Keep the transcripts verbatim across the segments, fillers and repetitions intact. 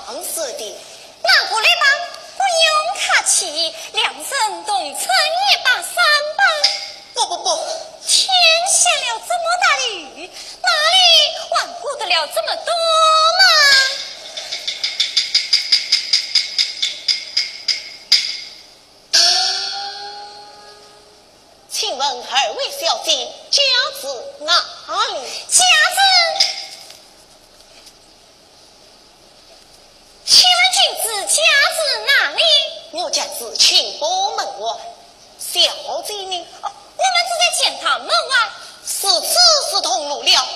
放肆的。那我来吧，不用客气，两人同乘一把伞吧。不不不，天下了这么大的雨，哪里还顾得了这么多嘛？请问二位小姐，家住哪里？家住 请问君子家住哪里？我家住清波门外。小姐呢？哦，我们住在钱塘门外。如此是同路了，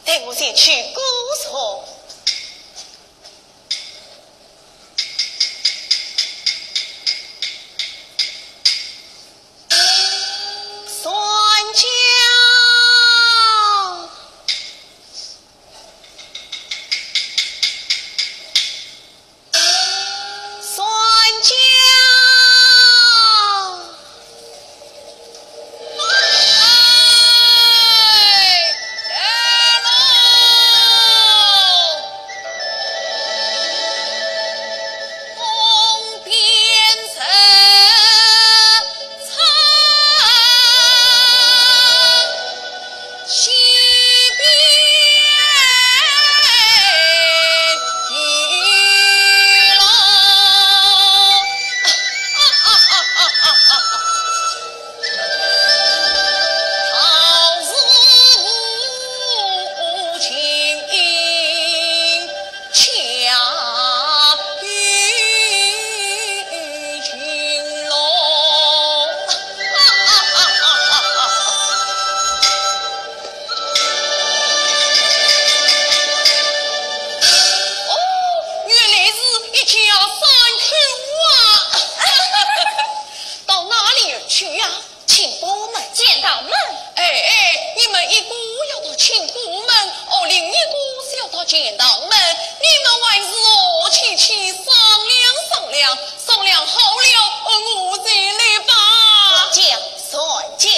待我前去告状。算账。 算账。哦，原来是一家三口啊！到哪里去呀？清波门。钱塘门。哎哎，你们一个要到清波门，哦，另一个是要到钱塘门，你们还是和气去商量商量，商量好了，哦，我再来吧。算账，算账。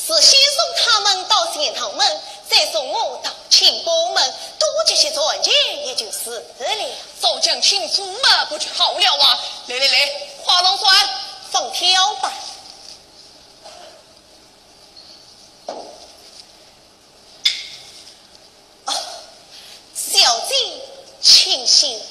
是先送他们到钱塘门，再送我到清波门，多给些铜钱也就是了。早讲清楚嘛，不就好了啊！来来来，快上船，放票吧。哦，小姐，请息。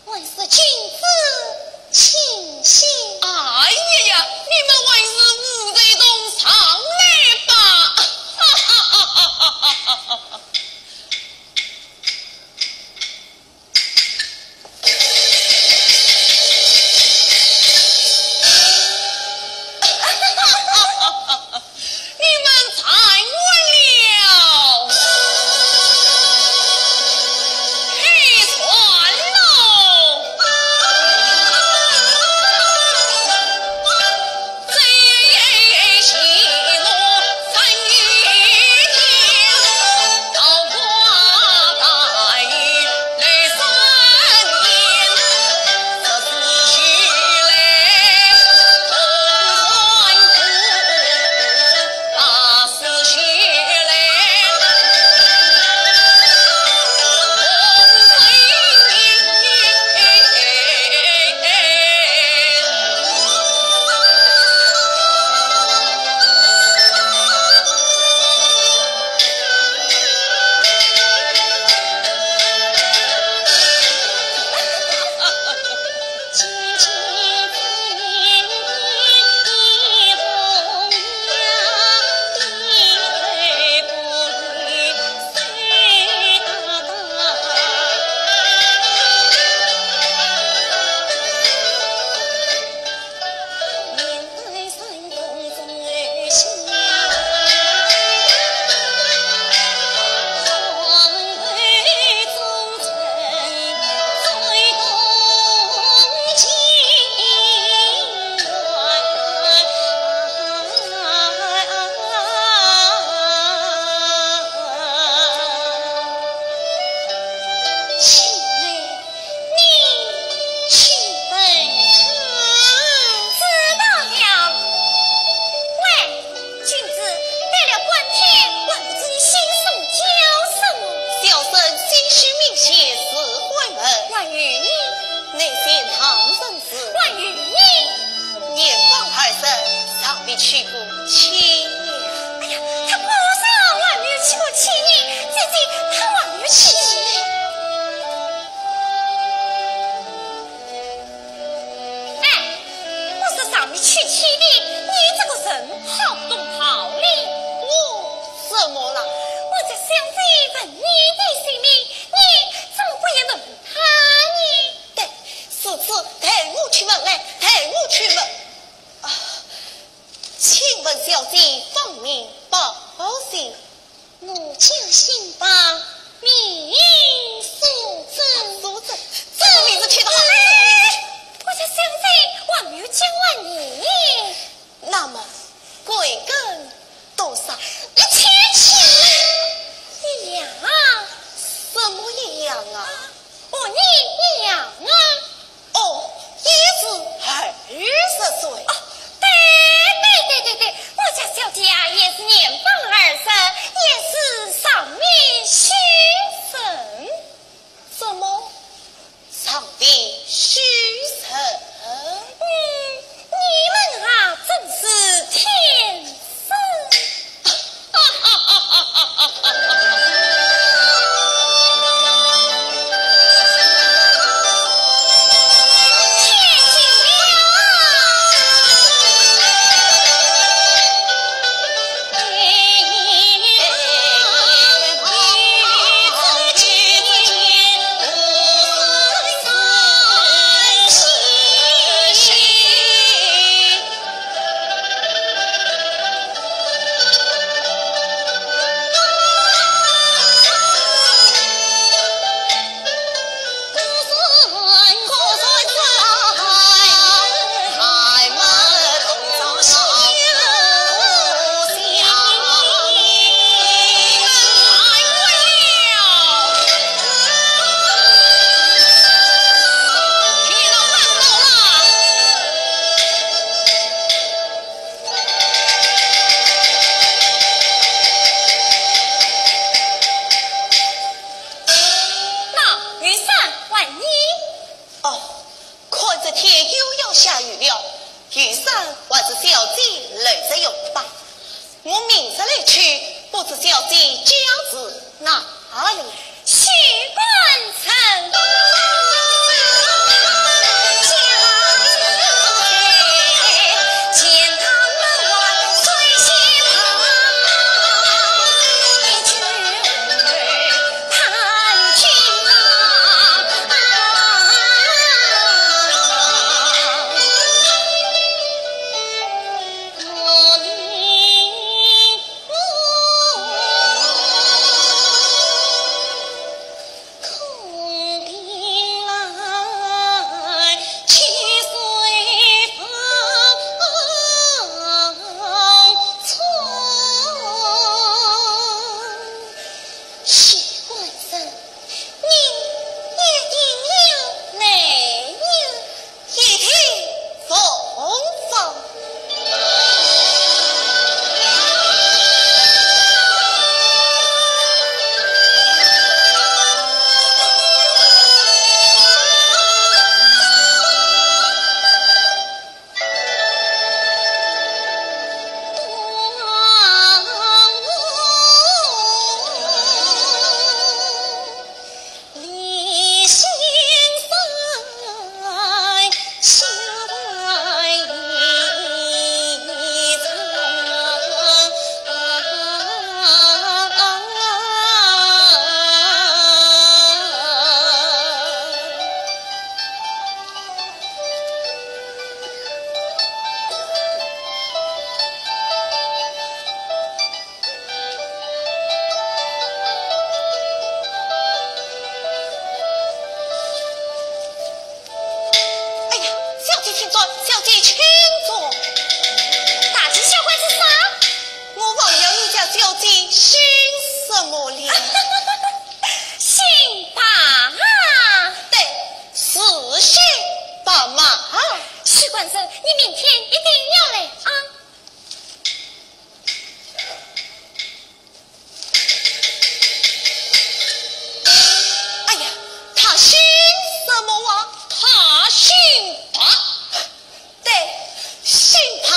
还是君子清醒。哎呀呀，你们还是无才同上来吧！哈哈哈哈哈哈！人尚未娶过妻呀。哎呀，她不是还没有娶过妻呢，姐姐，她还没有娶妻。哎，我是尚未娶妻的，你这个人好不懂道理。我怎么了？我家小姐问你的姓名，你怎么不也问问她呢？对，如此，待我去问来，待我去问。啊，请问小姐芳名宝姓？我叫辛芳，名淑珍。淑珍，这个名字起得好。哎，我家小姐还没有见过你。那么，贵庚多少？一千七。一样。什么一样啊？和你一样啊。哦，也是二十岁。哦，对，对，对，对，对，我家小姐啊，也是年方二十，也是尚未许人。什么？尚未许人？嗯，你们啊，真是天生。那雨伞还你。哦，看这天又要下雨了，雨伞还是小姐留着用吧。我明日来取，不知小姐家住哪里？许官人。许官人，你一定要来呀。 一定奉奉。哎呀，小姐请坐，小姐请坐。大惊小怪是啥？我还要你家小姐姓什么了？姓白啊。对，是姓白嘛。许官人，你明天一定要来啊。 哎呀，他姓什么啊？他姓白。对，姓白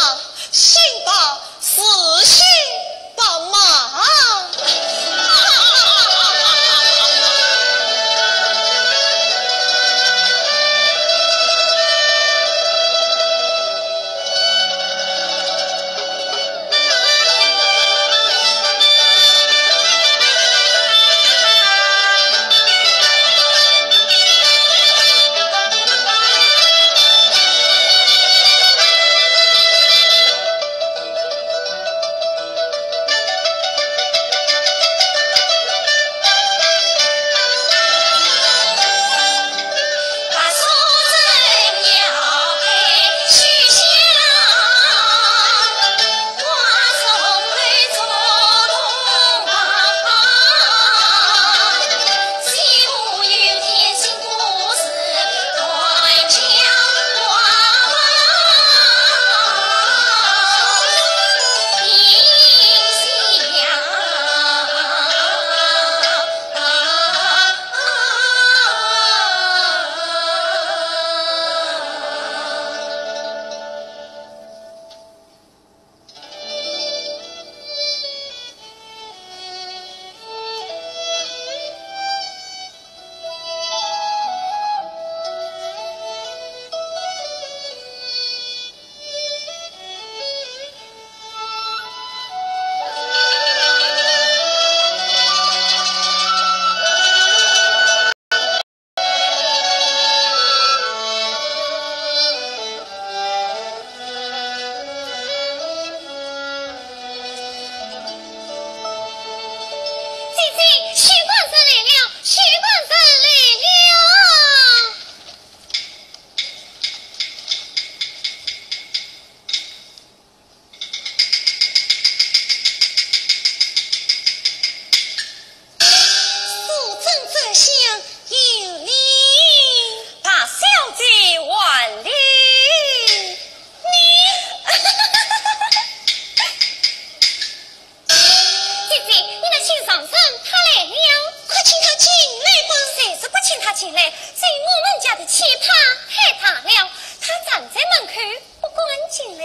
是我们家的奇葩太大了，他站在门口不敢进来。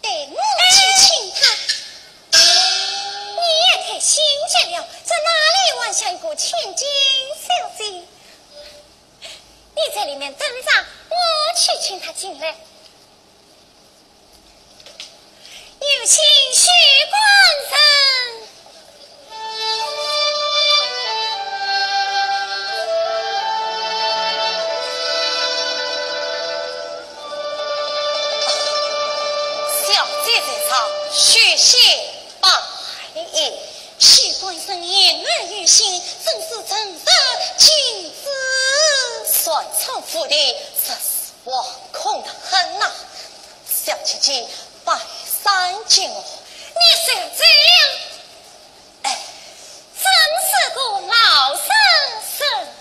待我去请他。你也太心急了，这哪里还像一个千金小姐？你在里面等着，我去请他进来。 有请许官人。小姐在上，许仙拜揖。许官人言而有信，真是正直君子。擅闯府邸，实是 惶恐得很呐。小姐姐，拜山见我。你是要走了？哎，真是个老实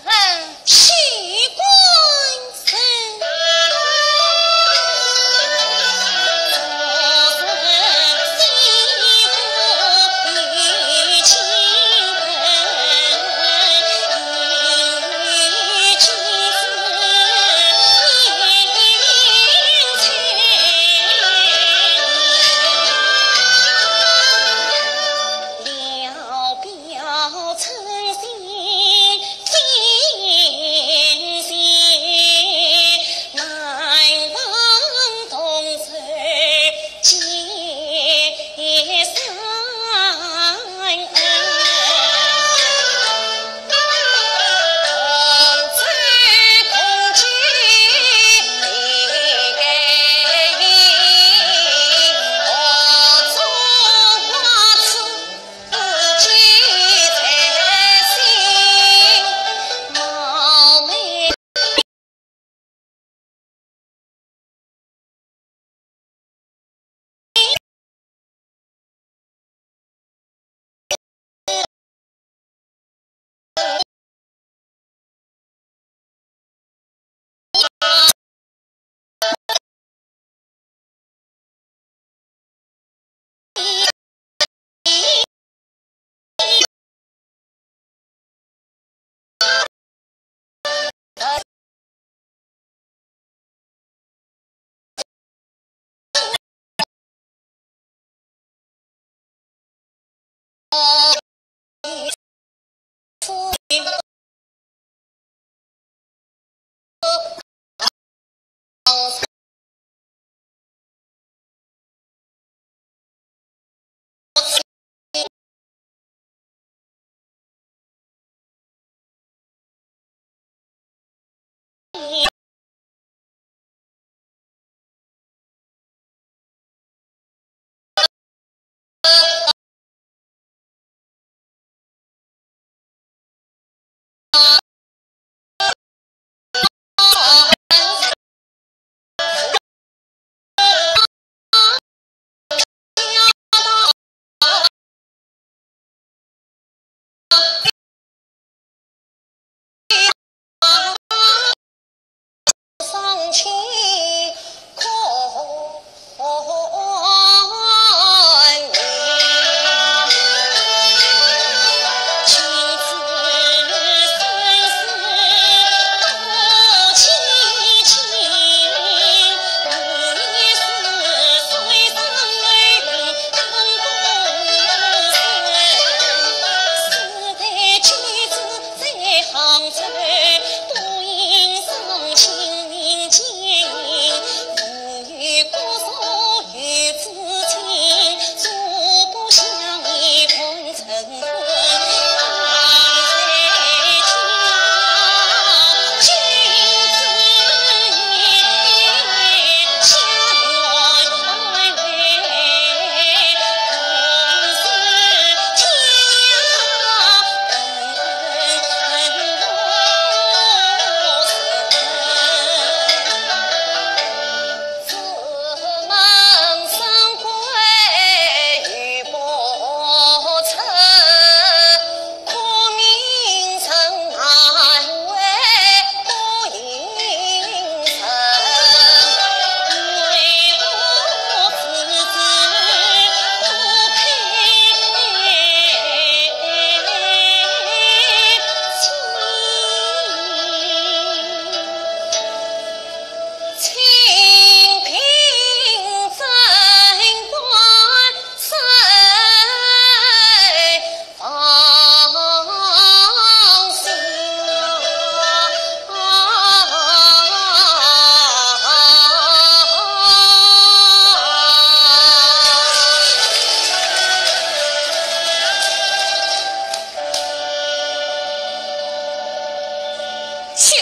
人。许官人。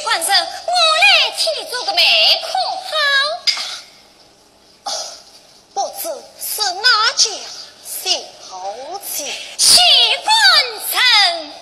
官人，我来替你做个媒可好？不知是哪家小姐？许官人。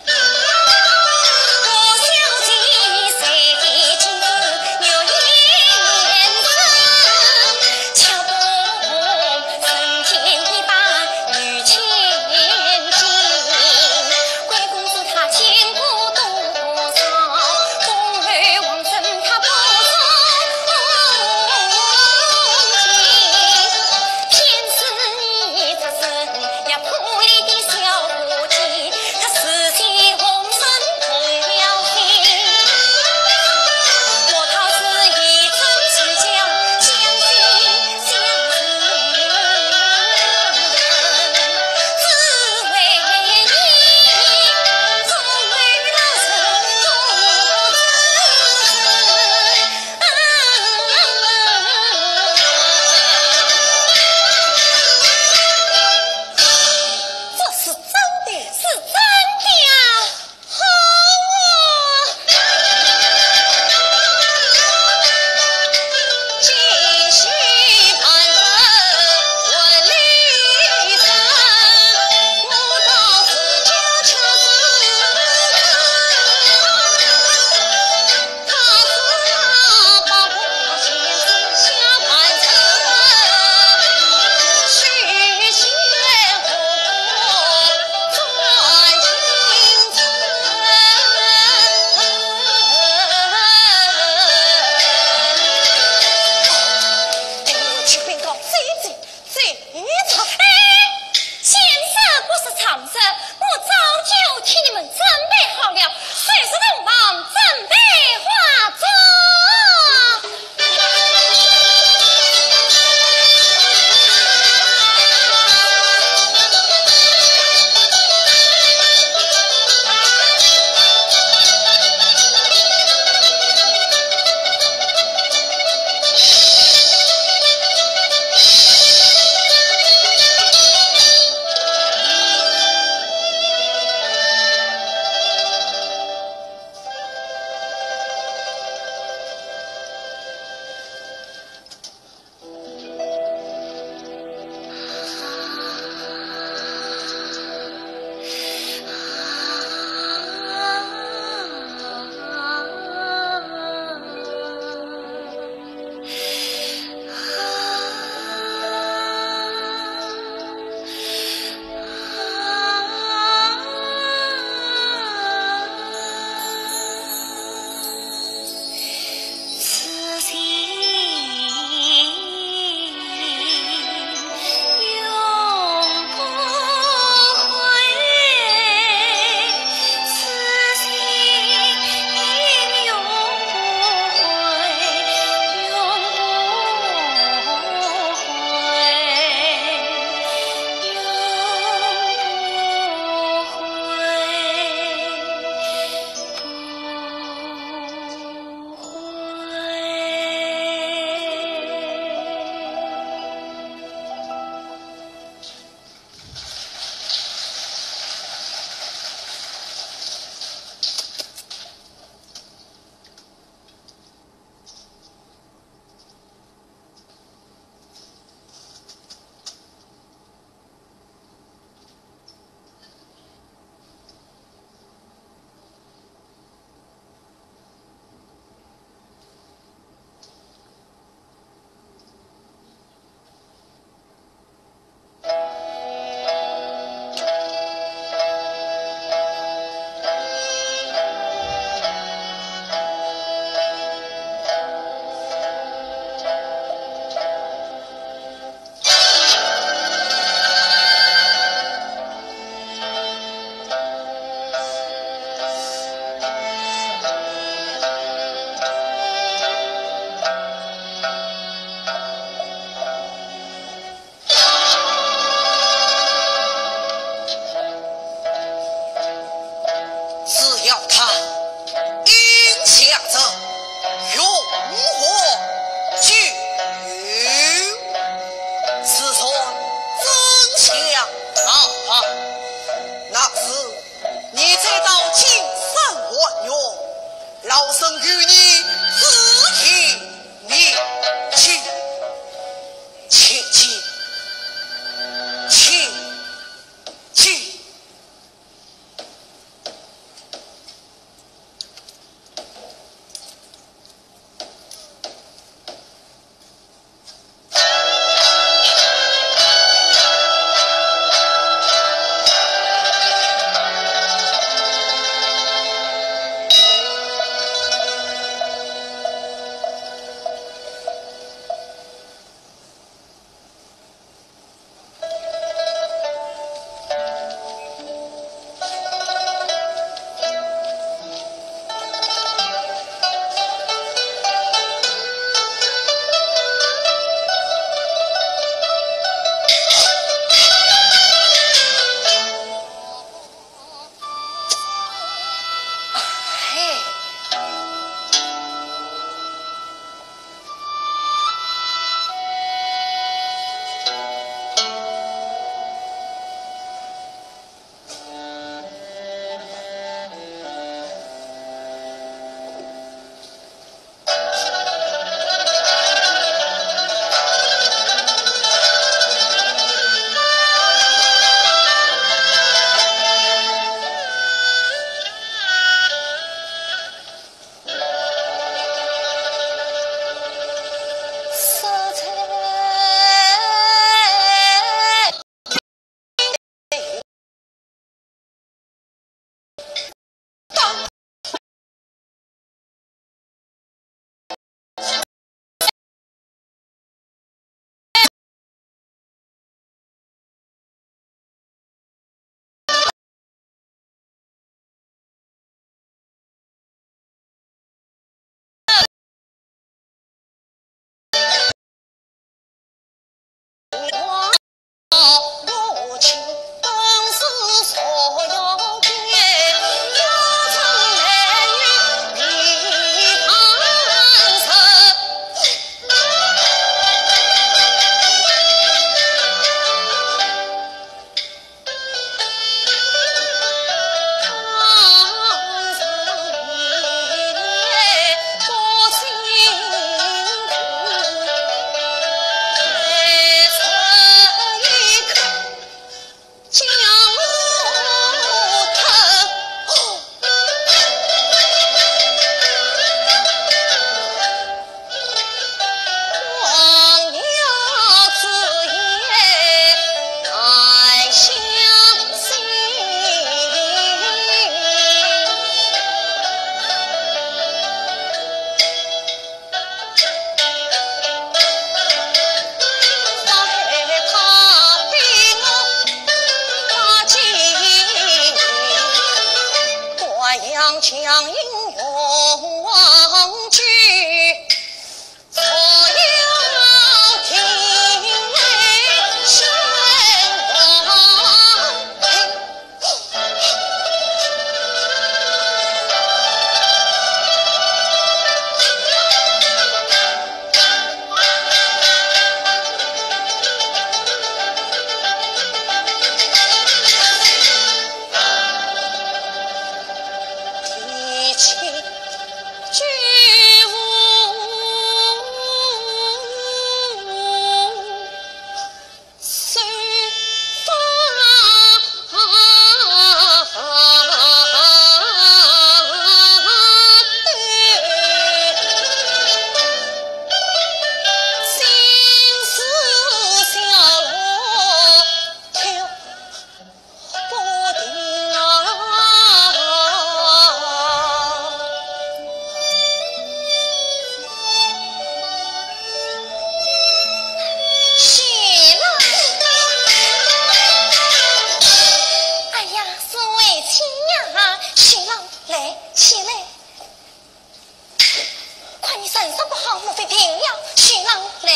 定要，请郎来。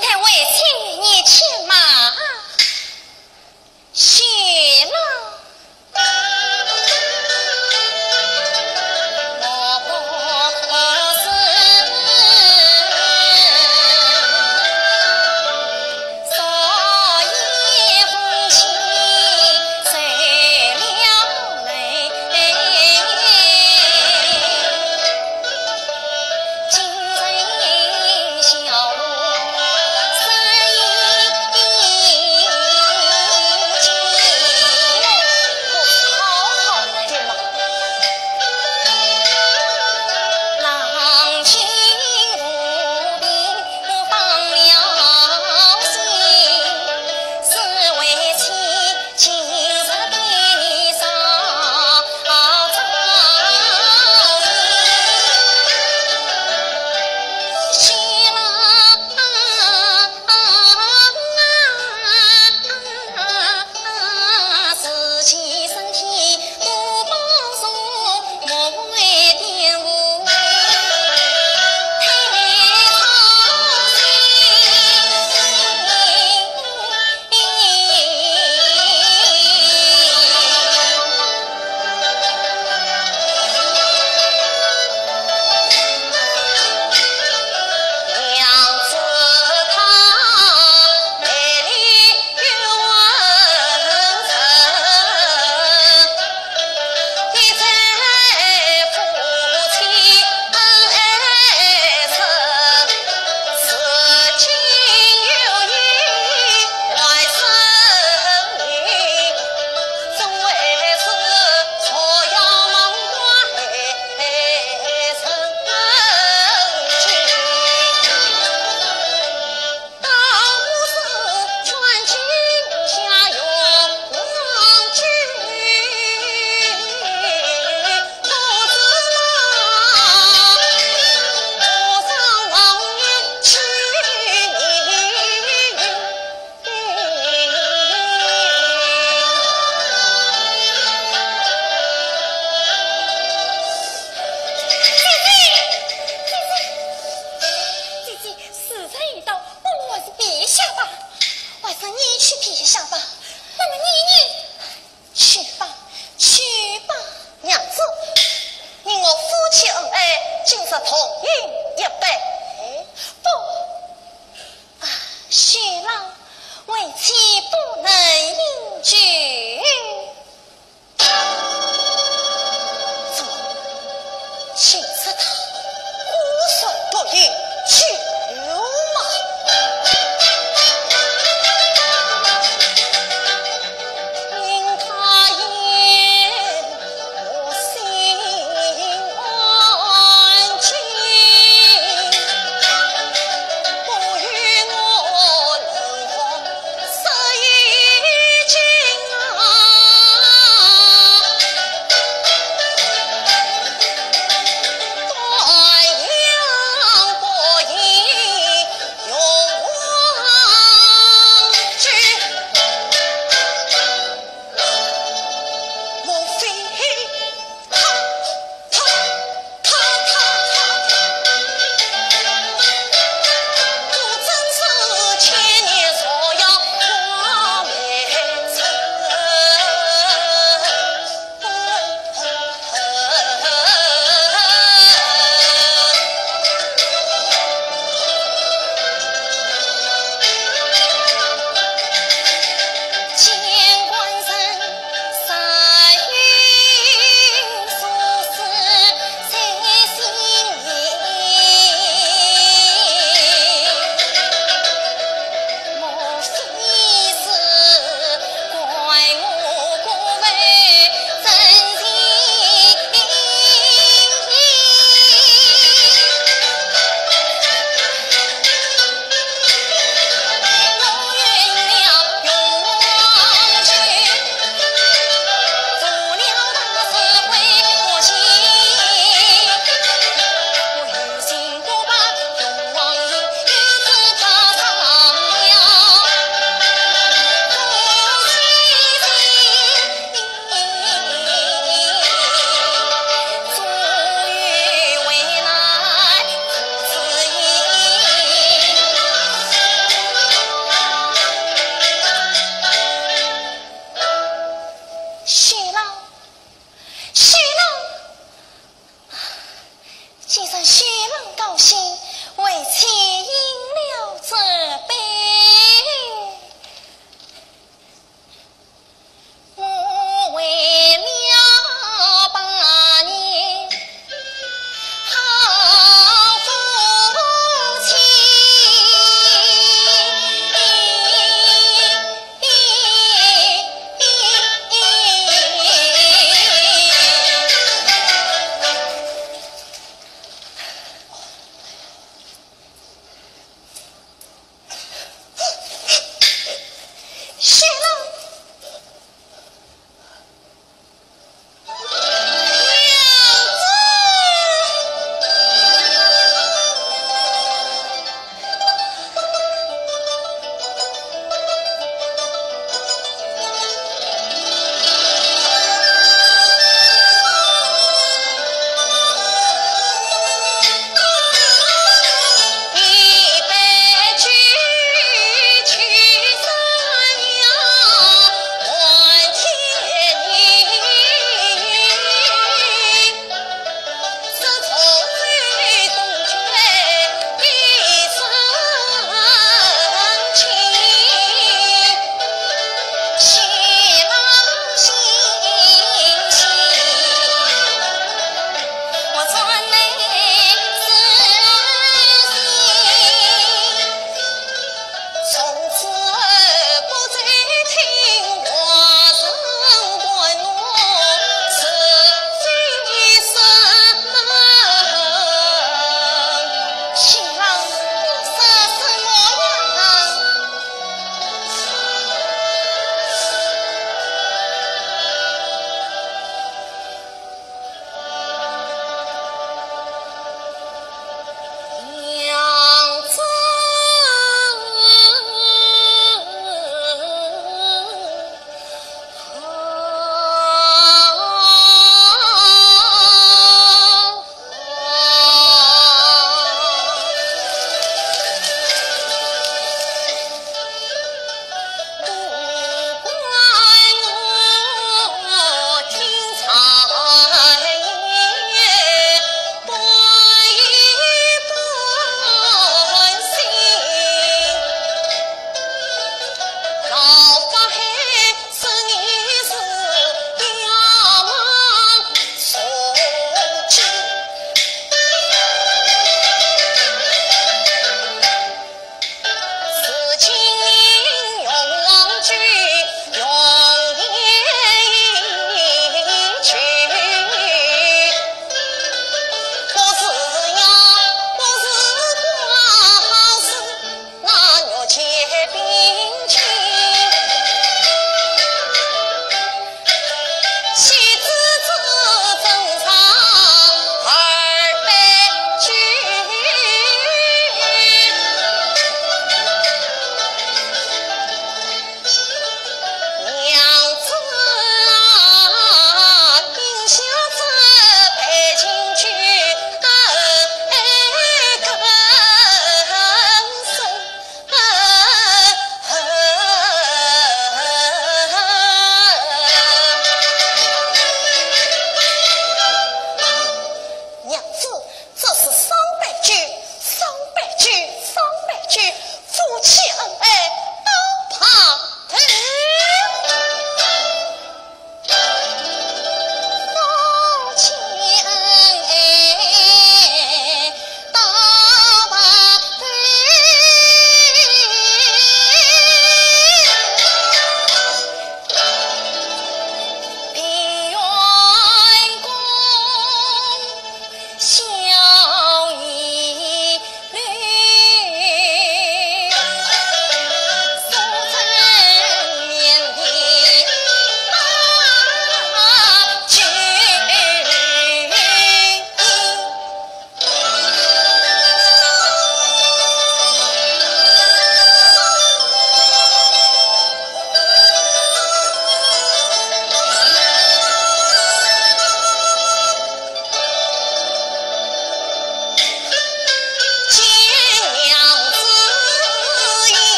待为妻，你且慢。谢了。先生休能高兴，为妻饮了这杯。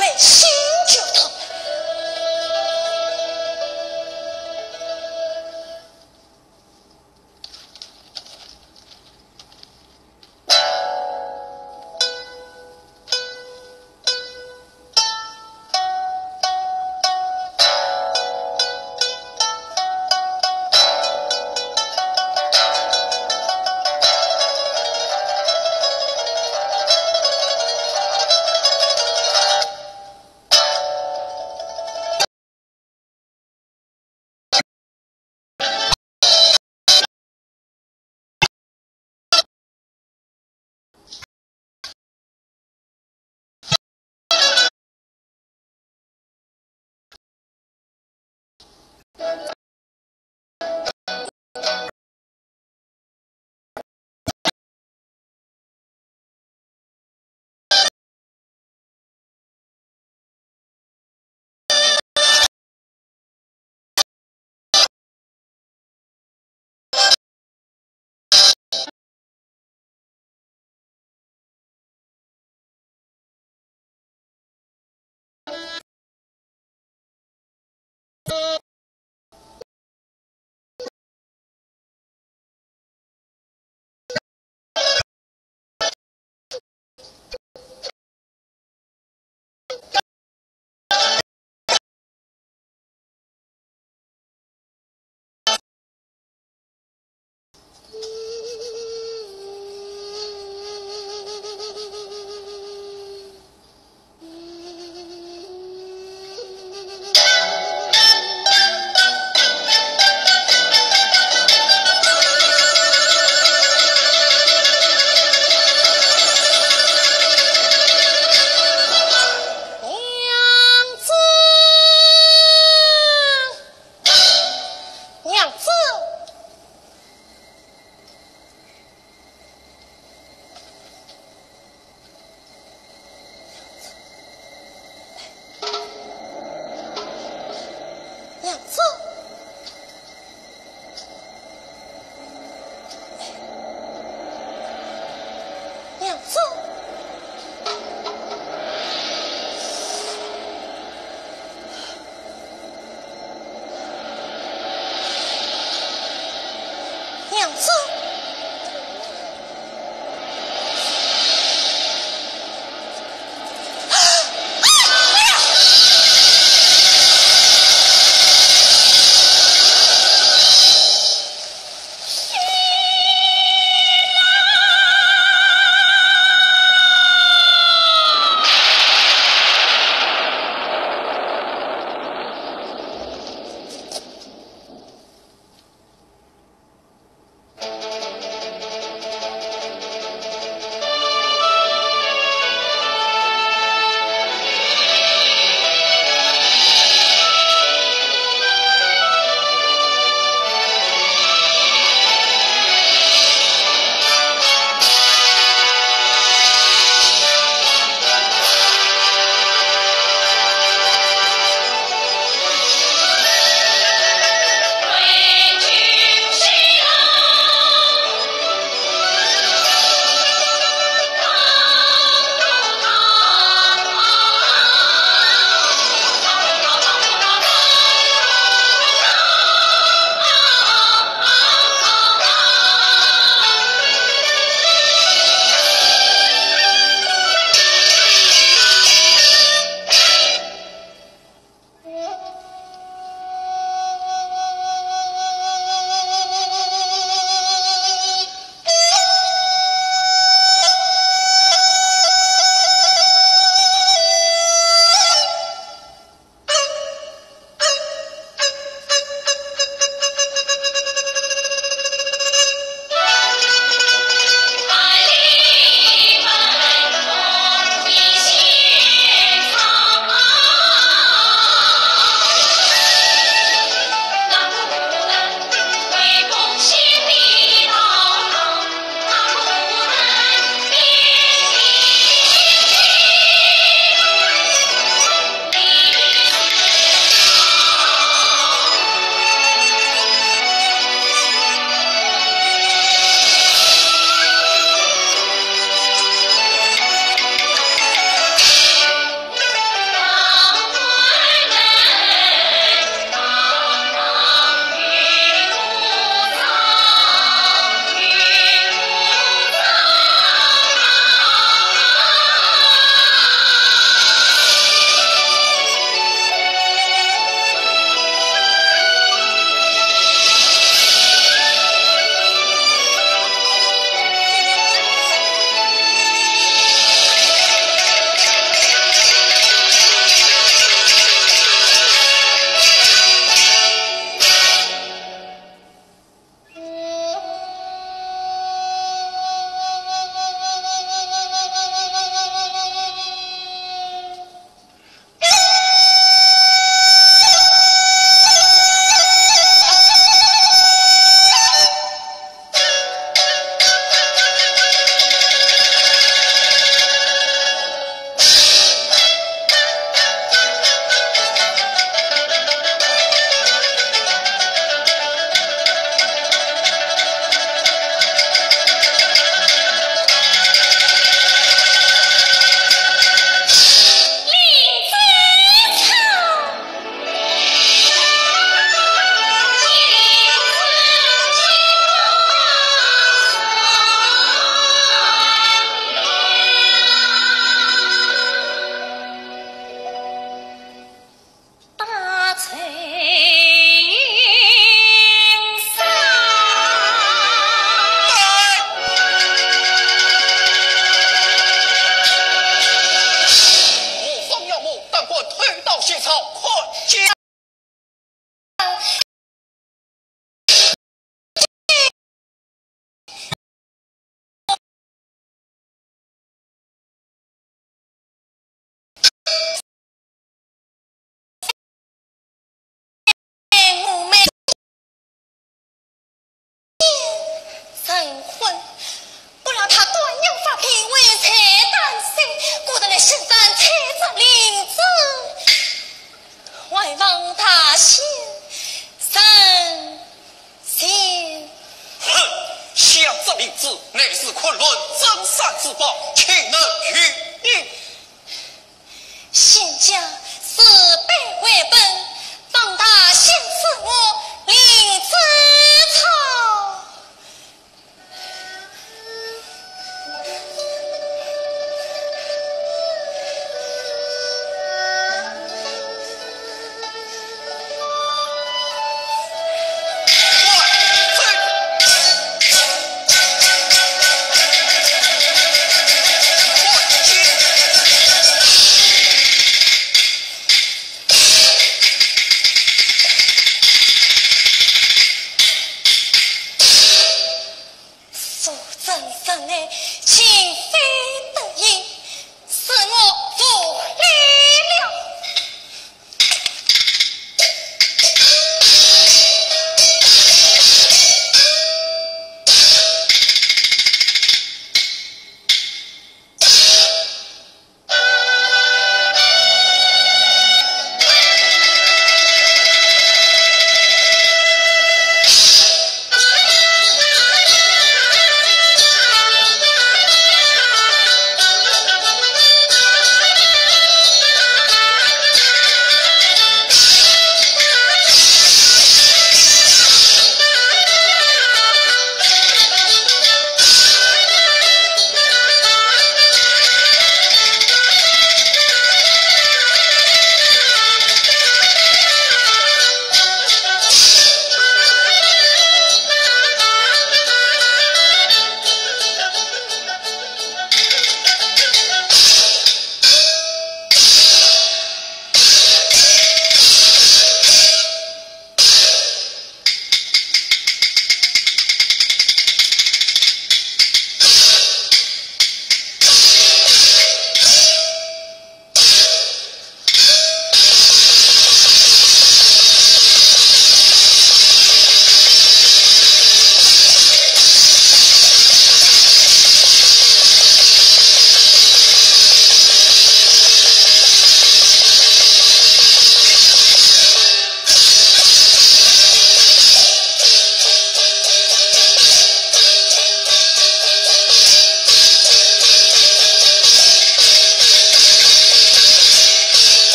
背心就痛。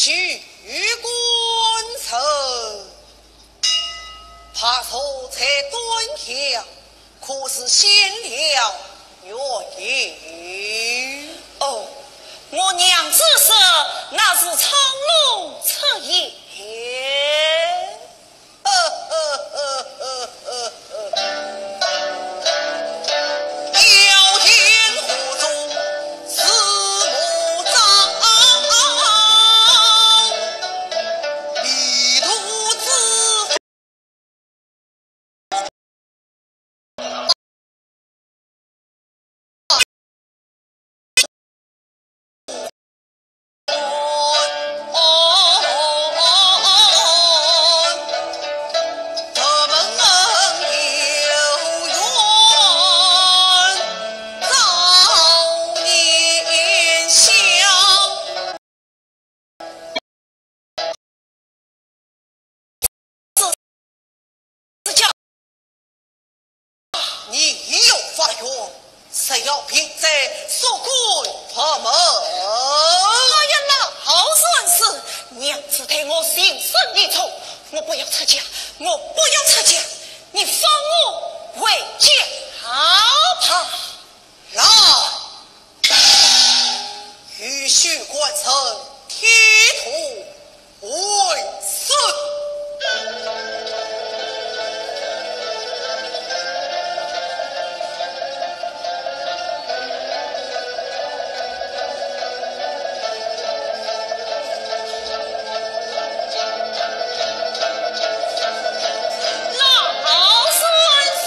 许官人，怕坐在端详，可是先了原因。哦，我娘子说那是苍龙出现。 你要发愿，是要凭在说官法门。哎呀，老人家，娘子待我情深意重，我不要出家，我不要出家，你放我回家吧。 来，与许官人剃头换髮。老孙子。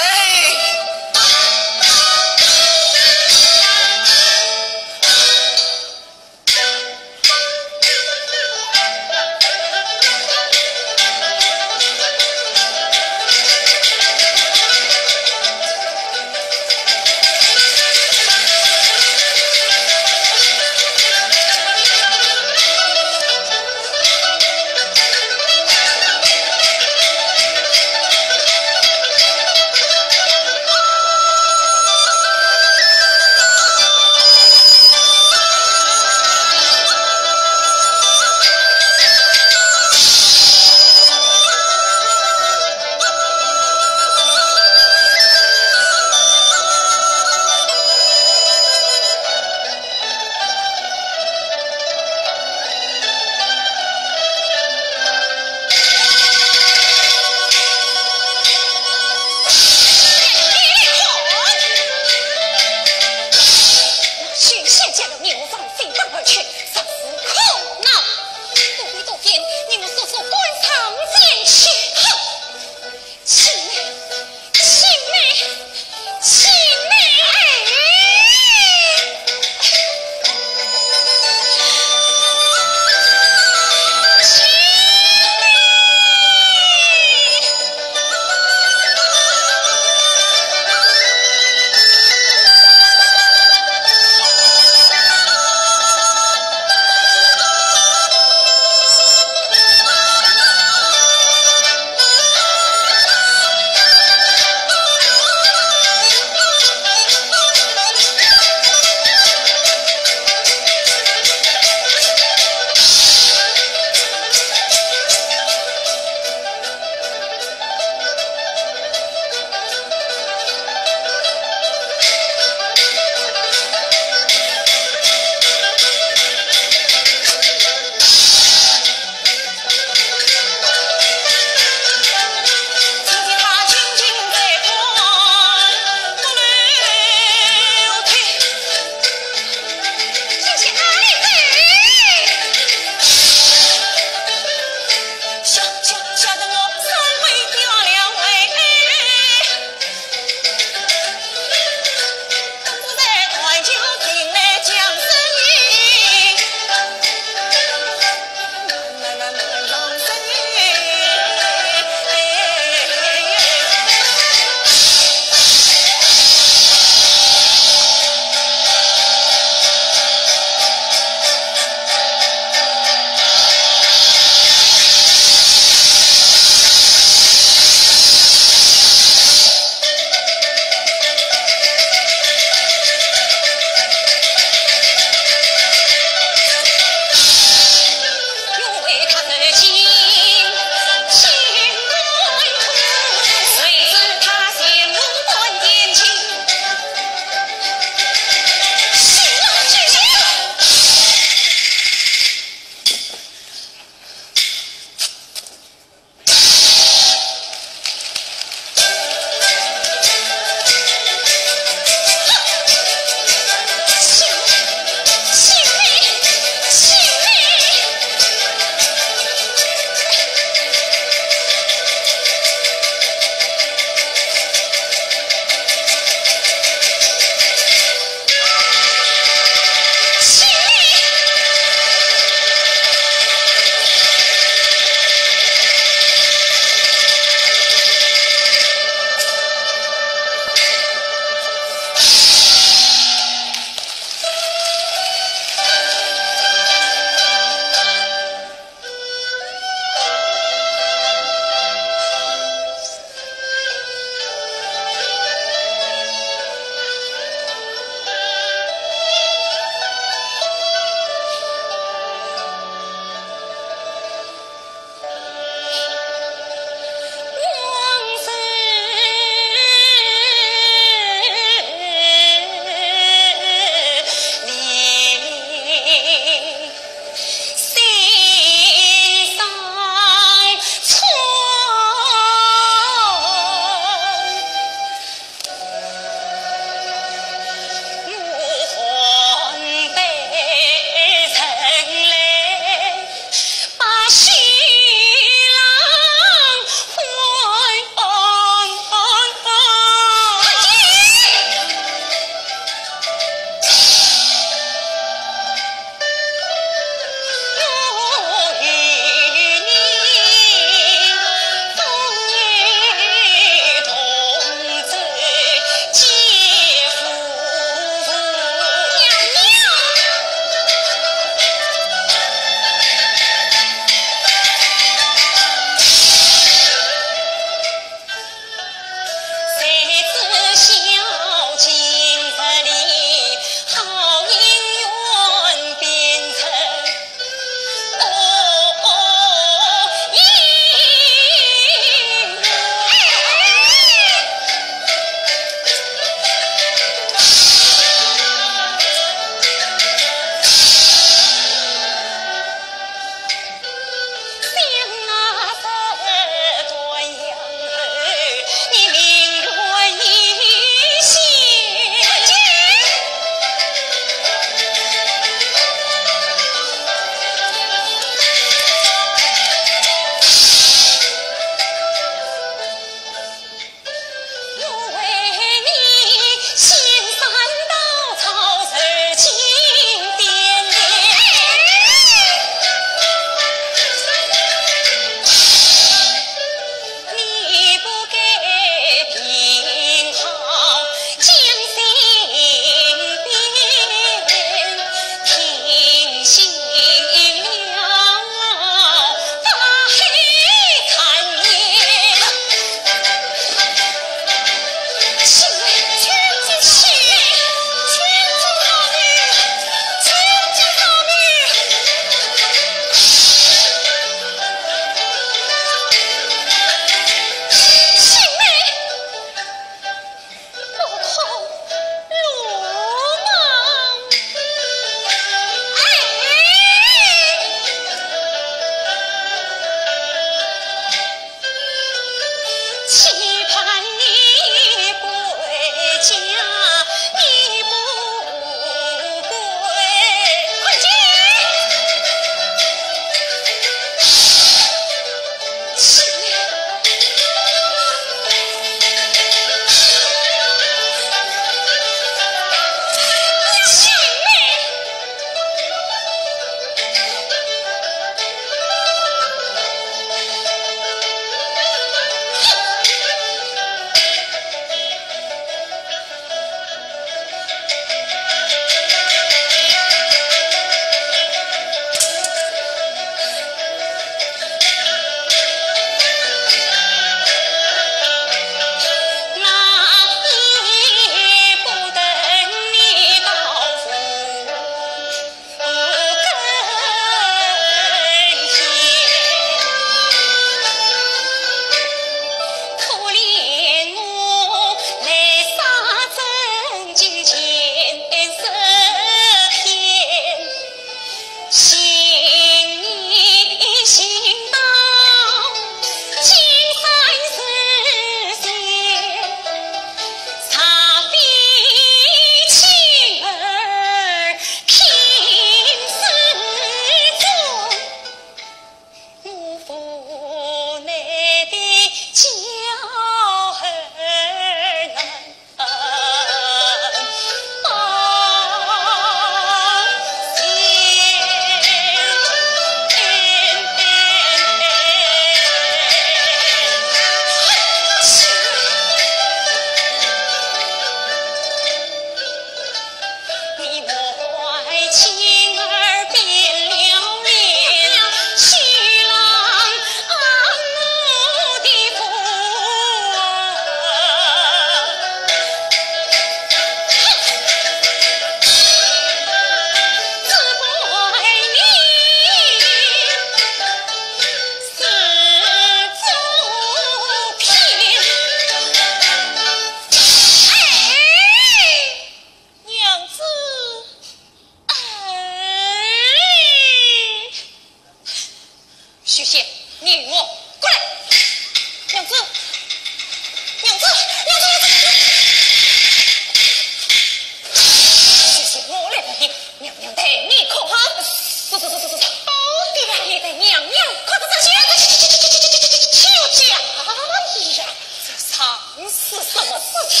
天，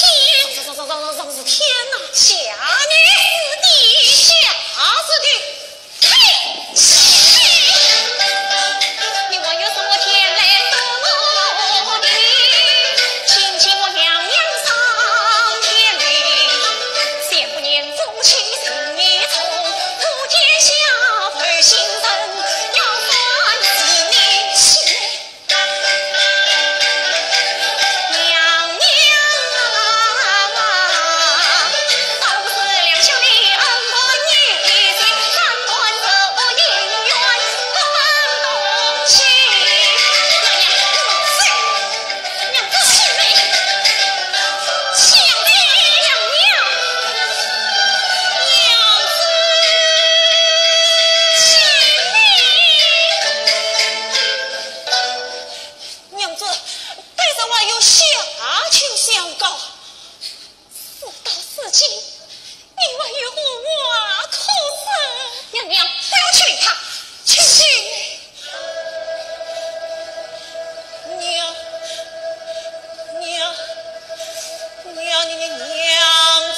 啥啥啥啥啥啥是天呐？下女是的，下是的。嘿，你还有什么天来渡我的？请起我娘娘上天庭，想不念忠妻情义重，不见下凡行人，要算是你心。 娘娘啊，都是两兄弟恩断义绝，三观受我宁愿不忘东西。娘娘，娘子，娘子，娘子，娘子，娘子，娘子。 娘子，卑人还有下情相告。事到如今，你还有何话可说？娘娘，不要去理他，请起。娘，娘，娘，娘，娘子。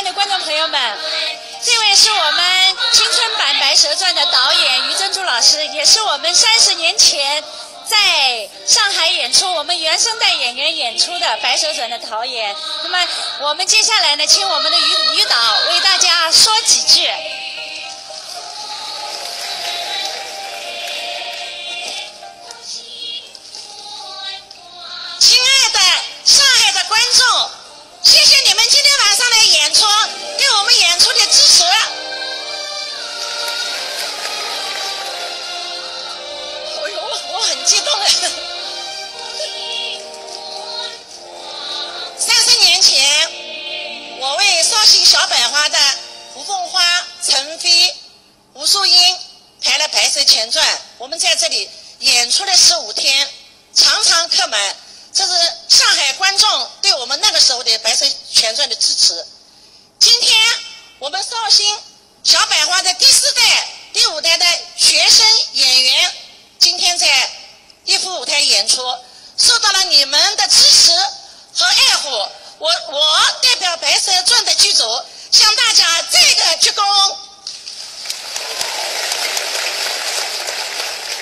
亲爱的观众朋友们，这位是我们青春版《白蛇传》的导演于珍珠老师，也是我们三十年前在上海演出，我们原声带演员演出的《白蛇传》的导演。那么我们接下来呢，请我们的于，于导为大家说几句。亲爱的上海的观众，谢谢你们今天晚上来演出，对我们演出的支持。哎呦，我很激动啊！三十年前，我为绍兴小百花的吴凤花、陈飞、吴淑英排了《白蛇前传》，我们在这里演出了十五天，场场客满，这是上海观众对我们那个时候的《白蛇前传》的支持。今天我们绍兴小百花的第四代、第五代的学生演员，今天在一府舞台演出，受到了你们的支持和爱护。我，我代表《白蛇传》的剧组向大家再一个鞠躬。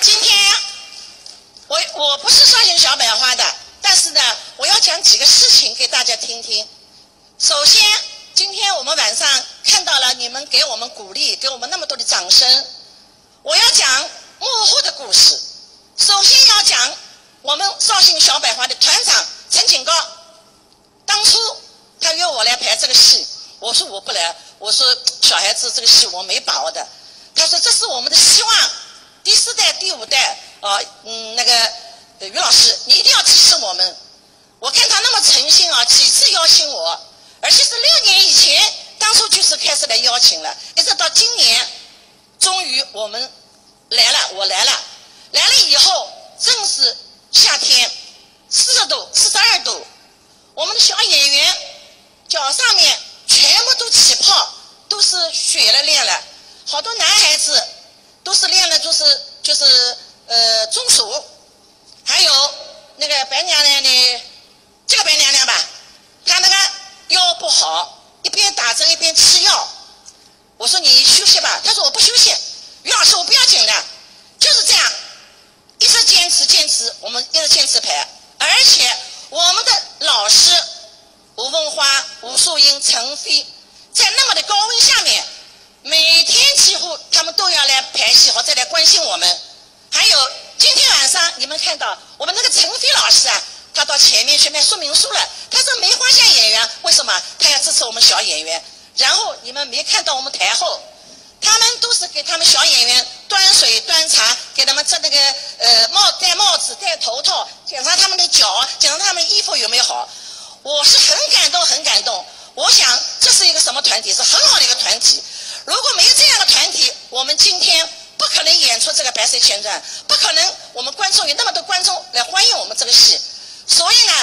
今天我，我不是绍兴小百花的，但是呢，我要讲几个事情给大家听听。首先，今天我们晚上看到了你们给我们鼓励，给我们那么多的掌声。我要讲幕后的故事。首先要讲我们绍兴小百花的团长陈景高。当初他约我来排这个戏，我说我不来，我说小孩子这个戏我没把握的。他说这是我们的希望，第四代、第五代啊，嗯，那个，呃，于老师，你一定要支持我们。我看他那么诚心啊，几次邀请我，而且是六年以前，当初就是开始来邀请了，一直到今年，终于我们来了，我来了。来了以后，正是夏天，四十度、四十二度，我们的小演员脚上面全部都起泡，都是血了练了，好多男孩子都是练了，就是，就是，呃，中暑。还有那个白娘娘呢，这个白娘娘吧，她那个腰不好，一边打针一边吃药。我说你休息吧，她说我不休息，于老师，我不要紧的，就是这样，一直坚持坚持，我们一直坚持排。而且我们的老师吴凤花、吴淑英、陈飞，在那么的高温下面，每天几乎他们都要来排戏，或者来关心我们。还有今天晚上你们看到我们那个陈飞老师啊，他到前面去卖说明书了。他是梅花下演员，为什么他要支持我们小演员？然后你们没看到我们台后，他们都是给他们小演员端水端茶，给他们这那个，呃，帽，戴帽子、戴头套，检查他们的脚，检查他们衣服有没有好。我是很感动，很感动。我想这是一个什么团体？是很好的一个团体。如果没有这样的团体，我们今天不可能演出这个《白蛇前传》，不可能我们观众有那么多观众来欢迎我们这个戏。所以呢，